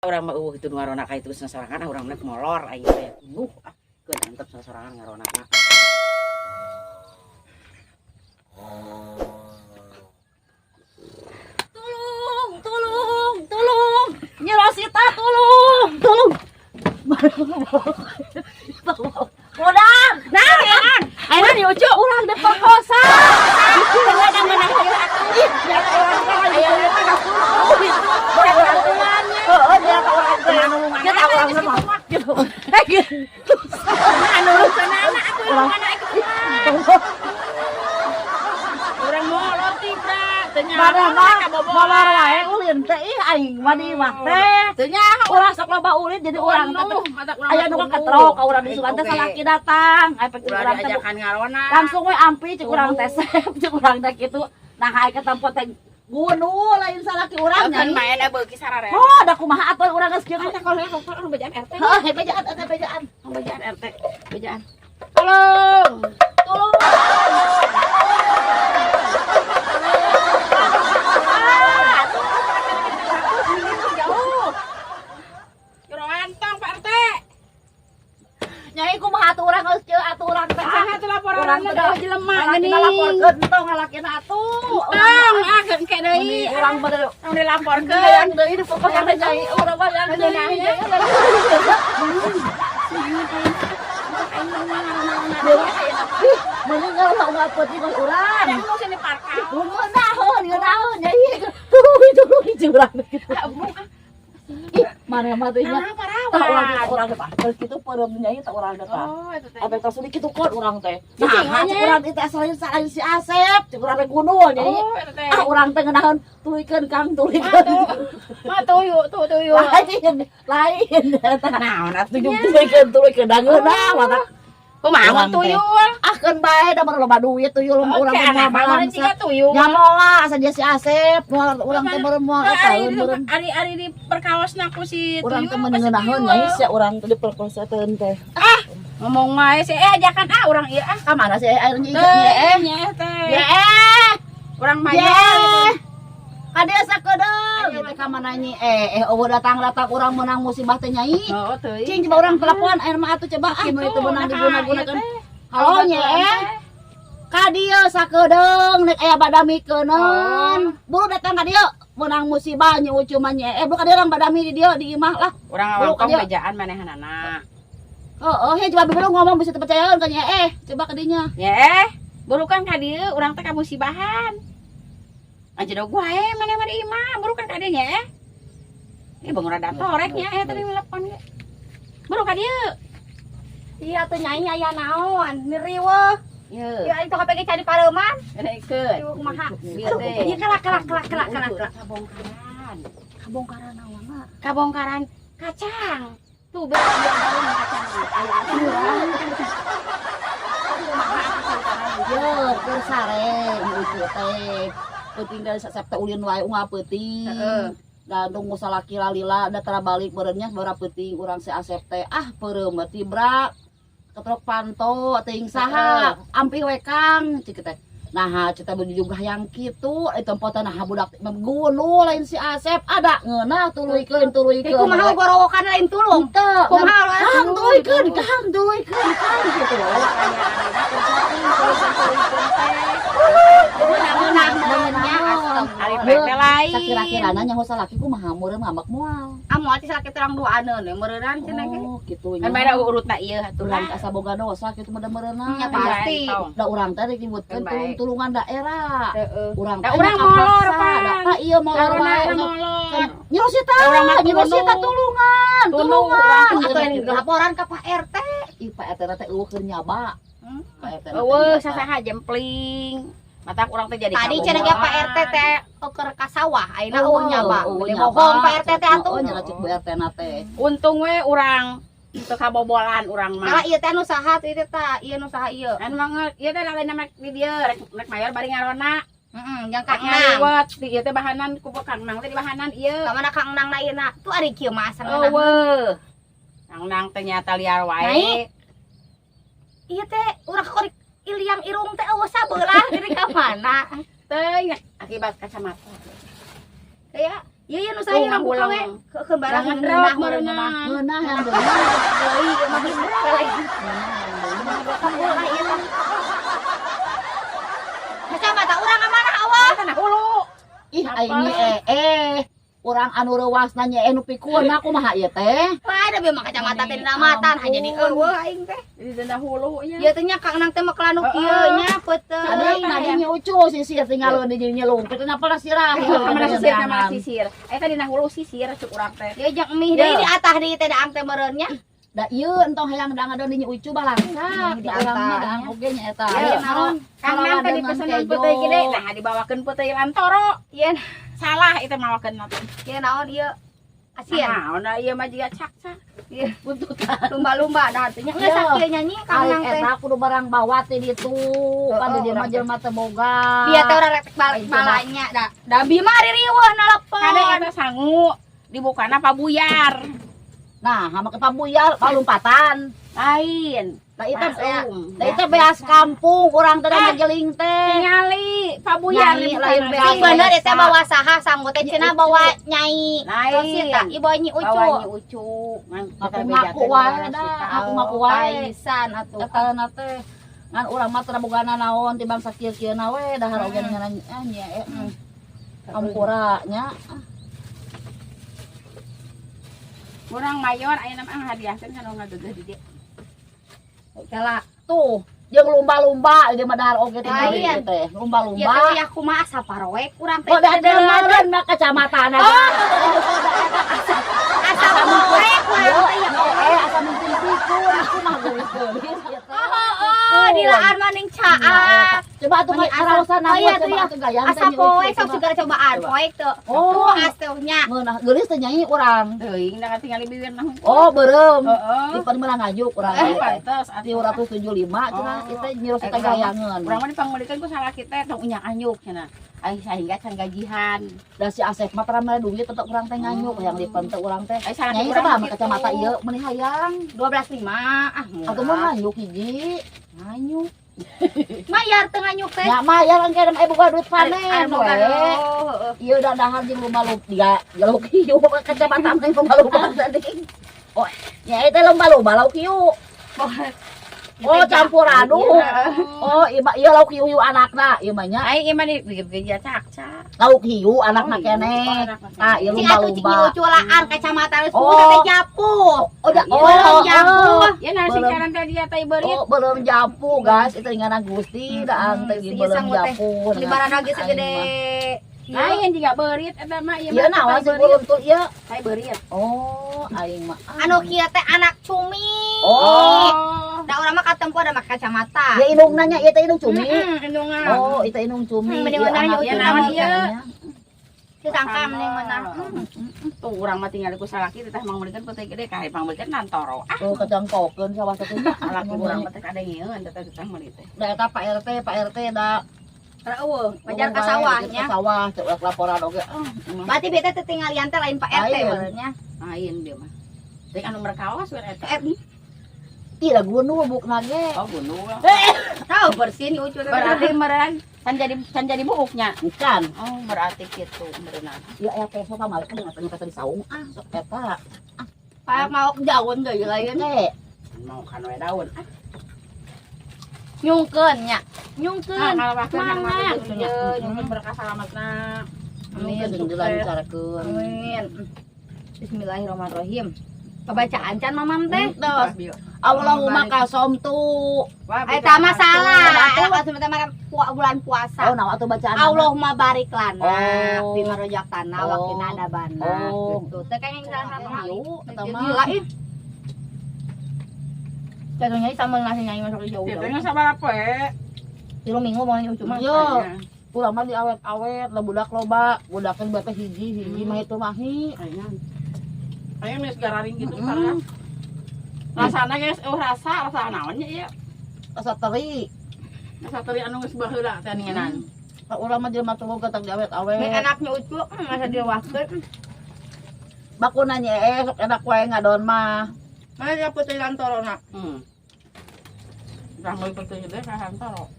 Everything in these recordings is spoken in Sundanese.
Urang mah euweuh itu nu ngarona ka itu sorangan, ah, urang mah molor aing teh. Nuh ah, keun antep sorangan ngarona mah. Tulung, tulung, tulung. Nyi Rosita, tulung, tulung. Udah, Nah, naon? Ayeuna di Ucu urang diperkosa. Ada menang ieu atuh. Ih, ya urang teh Aya ieu mah tulungannya. Heeh, dia ka urang teh. Kita urang mah. Gitu. Eh, gitu. Anu nulungan aku nulungan aku mah. Urang molor tibra, teu nyaho Mana mah kabobolan. molor wae ulin teh, ih, aing mah di imah teh. Teu nyaho. Urang sok loba ulin, jadi urang teh aya nu ketrok ka urang di sugan teh, salaki datang. Aya pek Ulah urang teh diajakan ngarona. Langsung we ampi cek urang teh, sep cek urang teh kitu. Nah, aya ketempo teh gunul lain salaki urang Kan nya. main beuki sararea. Oh, da kumaha atuh urang geus kieu. Kan kalau kalau bejaan RT. Heuh, bejaan teh, bejaan. Bejaan RT, bejaan. Tolong. Tolong. Jauh. Jero antong Pak RT. Nyai, kumaha atuh urang geus kieu atuh urang teh? Saha teh laporan Urang teh teh jelema Salakina geuning. Laporkeun entong ngalakina atuh. Tong, ah engke deui. Urang mah Tong dilaporkeun. Hayang deui diperkosa teh, Nyai. Urang mah hayang deui. Ih, mending kalau nggak peuting urang. Ada nu sini parka. Ngeunaheun, ngeunaheun, Nyai. Tuluy, tuluy urang gitu. Ah, embung ah. Ih, mana mah teh nya. Nah, Tah urang parawan. Urang teh geus kitu peureum Nyai tah urang teh tah. Oh, itu teh. Apa tos kitu kon urang teh. Cicing Nah, cek nya. urang teh asal salin si Asep, cek urang teh gunul, Nyai. Oh, itu teh. Ah, urang teh ngeunaheun, tuluykeun Kang, tuluykeun. Mah tuyu, tuh tuyu. Lain, lain eta. Naon atuh nya? Tuluykeun, tuluykeun da ngeunah mata. Kumaha Urang teh. tuyul? Ah, keun bae da mah loba duit tuyul mah, urang Oke, teh moal anak mah balangsa. jiga tuyul. Nya moal asa dia si Asep, moal urang teh meureun moal eta Ari meureun. ari ari di perkawasna ku si Urang tuyul. teh mun Pasti ngeunaheun, tuyul. Nyai, sia urang teh diperkosa teh. Ah, ngomong wae sih, eh, ajakan ah urang ieu ah. Ka mana sih air Nyai? Teh, Eh, nya teh. ya eh. Urang Ye. mayor. Ka desa kedeung gitu ka mana, Nyi? Eh, eh, eueuh datang-datang urang menang musibah teh, Nyai. Oh, teuing. Cing, coba urang telepon air mah atuh, coba ah mun itu menang diguna-gunakeun. Halo, Nyi eh. Ka dieu sakedeung nek aya badamikeuneun. Buru datang ka dieu, menang musibah Nyi Ucu mah, Nyi. Eh, buru ka dieu, urang badami di dieu di imah lah. Urang Buru ka ngawangkong dieu. bejaan manehanana. Heeh, he coba buru ngomong bisa terpercayaeun ka Nyi eh. Coba ka dinya. Ya eh, burukan ka dieu urang teh kamusibahan. Aja dog wae maneh mah di imah, burukan ka dieu nya eh. Eh, bangun rada torek nya eh tadi telepon ge. Buru ka dieu. Iya tuh Nyai, aya naon? Ngeriweuh. Ye. Ya itu HP ge cari pareuman. Edekeun. Ieu kumaha? Bieu teh. Ieu kelak kelak kelak kelak kelak kelak. Kabongkaran. Kabongkaran naon mah? Kabongkaran kacang. Tuh betul kacang. Aya Ye, keur sare Nyi Ucu teh. Peuting dari sasep teh ulin wae unggal peuting. Heeh. Da nunggu salaki lalila da tara balik meureun nya sabaraha peuting urang si Asep teh, ah, peureum mah tibra ketrok panto teuing saha, ampih we Kang cik teh. Nah, cita juga hayang kitu itu tempat, nah, budak gunul lain si Asep ada ngeunah, tuluykeun, tuluykeun. Ieu kumaha gorowokan lain tulung? Teu. Kumaha? Kang, tuluykeun, Kang, tuluykeun, Kang, gitu. Menang nya. Ari teh lain. Sakira-kirana nyaho salaki kumaha meureun ngambek moal? Ah, moal ti salaki terang duaneun we meureunnan cenah ge. Oh, kitu Kan nya. bae urutna ieu atuh Urang lah. asa boga dosa kitu mah meureunna. Nya, pasti. Da urang teh ributkeun Kan bae. Tulung-tulungan daerah. Heeh. Urang Da teh urang nya molor, kapaksa. Pan. Da tah ieu molor wae. Urang molor. Nyi Rosita, Da urang mah Nyi Rosita, tunduh. tulungan, Tunduh, tulungan. Atuh yang laporan ka Pak RT. Ih, Pak RT teh eueuh keur nyaba. Pak RT teh Eueuh nyaba. Sasaha jempling. Mata urang teh jadi Tadi cenah ge Pak RT teh keur ka sawah, ayeuna eueuh nyaba. Eueuh Beli nyaba. bohong Pak RT teh atuh. Oh, nya cek Bu RT na teh. Untung we urang teu kabobolan urang Kala mah. ieu teh nu saha tuh ieu teh tah? Ieu nu saha ieu? Anu mah ieu teh lain nama di dieu rek rek mayor bari ngarona. Heeh, jang Kang Kang Nang. ngaliwet di ieu teh bahanan ku Kang Nang teh di bahanan ieu. Ka mana Kang Nang na ieu na? Tuh ari kieu mah asa ngeunah. Eueuh. Kang Nang teh nyata liar wae. Nyai. Ieu teh urang korek iliang irung teh eueuh sabelah diri ka mana? Teh akibat kacamata. Kayak Ieu ieu nu saya Tuh, buka we. ngagulang. Ke barang Jangan ngeunah drop meureunah. meureunah. Ngeunah yang Deui ieu mah lain. Kumpul lah ieu mah. Kacamata urang ka mana awak? Eta na hulu. Ih aing urang anu reuwas nanya nu pikun aku mah ieu teh. Wah, da mah kacamata teh dina matan hanya di eueuh aing teh. Jadi denda hulu nya. Ieu teh nya Kang Nang teh mah kelanu kieu nya peuteung. Ada nadi nya ucu sisir tinggal di dinya lumpit kenapa lah sirah. Kamana sisir kamana sisir. Eta dina hulu sisir cuk urang teh. Ieu jeung mie deui di atah deui teh daang teh meureun nya. Da ieu entong hayang da ngadon dinya ucu balangsak. Di Da urang mah atah. daang oge nya eta. Ieu naon? Kang Nang teh dipesenan peuteuy gede, nah dibawakeun peuteuy lantoro. Ieu Salah itu mawakeun teh. ieu naon ieu? Asin. Naon da ieu mah jiga cakcak. Ieu Buntutan. lumba-lumba dah teh nya geus Iya. sakieu nyanyi Kang Aing Nang teh. eta kudu barang bawa ti ditu. Kan di dieu mah jelema teu boga. Biar teh urang rek balik balanya da. Da bi mah ririweuh nelpon. Kade eta sangu dibukana pabuyar. Nah, hama ke pabuyar palumpatan. Lain. Da itu Maklum. da itu beas kampung urang teh Eh. ngajeling teh. Tingali pabuyar Nyai, dibukana. lain beas. Sing bener eta bawa saha sangu teh cenah bawa nyai. Lain. Rosita, ieu bawa nyi ucu. Bawa nyi ucu. Ngan Aku ngaku wae dah, aku ngaku wae. Paisan atuh. Eta na teh ngan urang mah teu bogana naon timbang sakieu-kieu na we dahar oge dengan nya ampura nya. Urang mayor ayeuna mah hadiahkeun kana ngageugeuh di dieu. Kala Tuh, jeung lumba-lumba ieu mah dahar oge teh Lain. teh, ieu lumba-lumba. teh ya kumaha asa paroek urang teh. Oh, da da mah kacamata na. Asa poek urang teh ya. Asa mungkin pikun, aku mah geulis-geulis ieu teh. Oh, dilaan maning caak. Coba atuh Mani asa- karaosan Oh, iya, coba tuh ya. atuh gayang teh Asa nyi poek Ucu, sok coba. segera cobaan Coba. poek teu. Oh. Tuh atuh nya. Ngeunah geulis teh nyai urang. Teuing da katingali bibir mah. Oh, beureum. Heeh. Di meunang ngajuk urang Eh, teh. pantes atuh. 375 cenah Oh. ieu teh nyi Rosita Eh, gayangeun. Urang mah dipangmeulikeun ku salaki teh tong unyak anyuk cenah. Ai sahingga can gajihan. Da si Asep mah pernah mere duit tetep urang teh nganyuk yang lipen teh urang teh. Ai salaki Nyai urang sabaraha gitu. kacamata ieu meuni hayang. 12.5 ah Atuh mah murah. nganyuk hiji. Nganyuk. Mayar teu nganyuk teh. Ya mayar engke eh boga duit Ari panen boga we. heeh. Ieu da dahar jeung lumba-lumba dia lauk hiu kacamata mah lumba-lumba tadi. Oh, nya eta lumba-lumba lauk hiu. Oh, campur aduk. Oh, ieu mah ieu lauk hiu hiu anakna, ieu mah nya Ai ieu mah di geus cakcak. lauk hiu anakna Oh, iya, keneh. anakna Ah, ieu Cing atuh cing lumba-lumba. ucu laan kacamata geus Oh. oh. Teh japuh. Oh, da, oh, Belum oh, japuh. Ya nah sing Belum. karan teh dia teh beurit. Oh, belum japu, guys. Itu ingana Gusti, daang teh Iya, belum sangu teh. japu. Di barang ge segede. Lain juga beurit eta mah ieu Ieu mah naon tai sih beurit. belum tuh ieu. Tai beurit. Oh, aing mah. Anu kieu teh anak cumi. Oh. Da urang mah katempo ada make kacamata. Ya indung nanya, ieu teh indung cumi. Heeh, indungna. Oh, itu indung cumi. Hmm, mending Ieu nanya anak ucu cumi naon ieu. katanya. Si sangka mending menang. Tuh urang mah tinggal ku salaki teh mangmeulikeun peuting gede ka pangmeulikeun nantoro. Ah, Tuh kecangkokeun sawah teh nya. salaki urang mah teh kadengeun teh teh meuli teh. Da eta Pak RT, Pak RT da Eueuh, pajar ka sawahnya. Ka sawah cek ulah laporan oge. Ah, Berarti beta teh tinggalian teh lain Pak RT Lain. benernya. Lain dia mah. Teh anu merkawas we eta. Eh, Tidak gunung bukna ge. Oh, gunung. tahu bersin ucu teh. Berarti meureun can jadi buuknya. Bukan. Oh, berarti kitu meureunna. Ieu aya peso pamalik kan dengan peso di saung. Ah, sok eta. Pak mau daun deui lain. Teh, Mau kan we daun. Ah, Nyungkeun nya. Nyungkeun. mangga. Mangga. Nyungkeun berkah salametna. Amin. sing dilancarkeun. Amin. Bismillahirrahmanirrahim. Pembacaan can mamam teh. Terus Allahumma kasomtu. Eta mah salah. Eta mah bulan puasa. Oh, nawa atuh bacaan. Allahumma barik lana Oh. bima razaqtana wa qina adzabannar Oh. gitu. Teh kayaknya salah satu Hiu, eta mah. Gila ih. Jatuhnya sama nasi nyai masuk di jauh. Itu nya sabaraha poe? Tilu minggu mau nyucu mah. Yo, urang mah diawet-awet, lah budak loba, budaknya berapa hiji, hiji mah itu mahi. Ayo geus gararing gitu karena rasana geus eueuh rasa rasa naon nya ieu. Rasa teri. Rasa teri anu geus baheula teh ningenan. Ka urang mah jelema tuh gatak diawet-awet. Ini enaknya ucu, masa dia wakil. Bakuna nya sok enak wae ngadon mah. Mana dia putih lantorona. Rambut putih gede ka hantoro.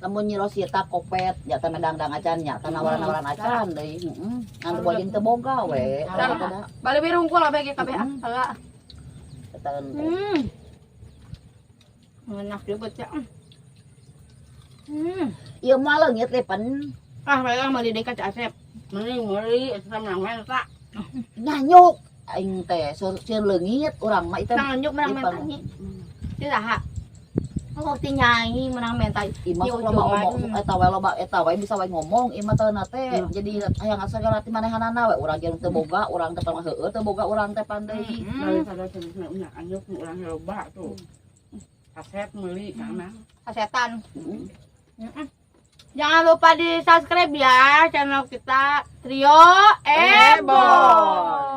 Lamun Nyi Rosita kopet nya teh medang-dang acan nya, teh nawaran-nawaran acan deui. Heeh. Ngan boga teu boga we. Salah. Balik we rungkul kabeh ge kabeh ah. Heula. Eta teh. Enak juga ya. Ieu mah leungit lepen. Ah, mereka mau didekat Asep. Mending meuli eta menang menta. Nyanyuk aing teh sieun leungit urang mah itu. Nang menang Ipang. menta nyi. Ti saha? Oh, ti nyanyi menang menta. Ima Di sok loba ujungan. omong eta we, loba eta we bisa we ngomong ima teh na teh, jadi hayang sagala ti manehanana we. Urang jeung teu boga, urang teh pernah heueuh teu boga, urang teh pandai. Daripada terus anyuk urang loba tuh. Kaset meuli kana. Kasetan. Heeh. Jangan lupa di subscribe ya channel kita, Trio Ebon.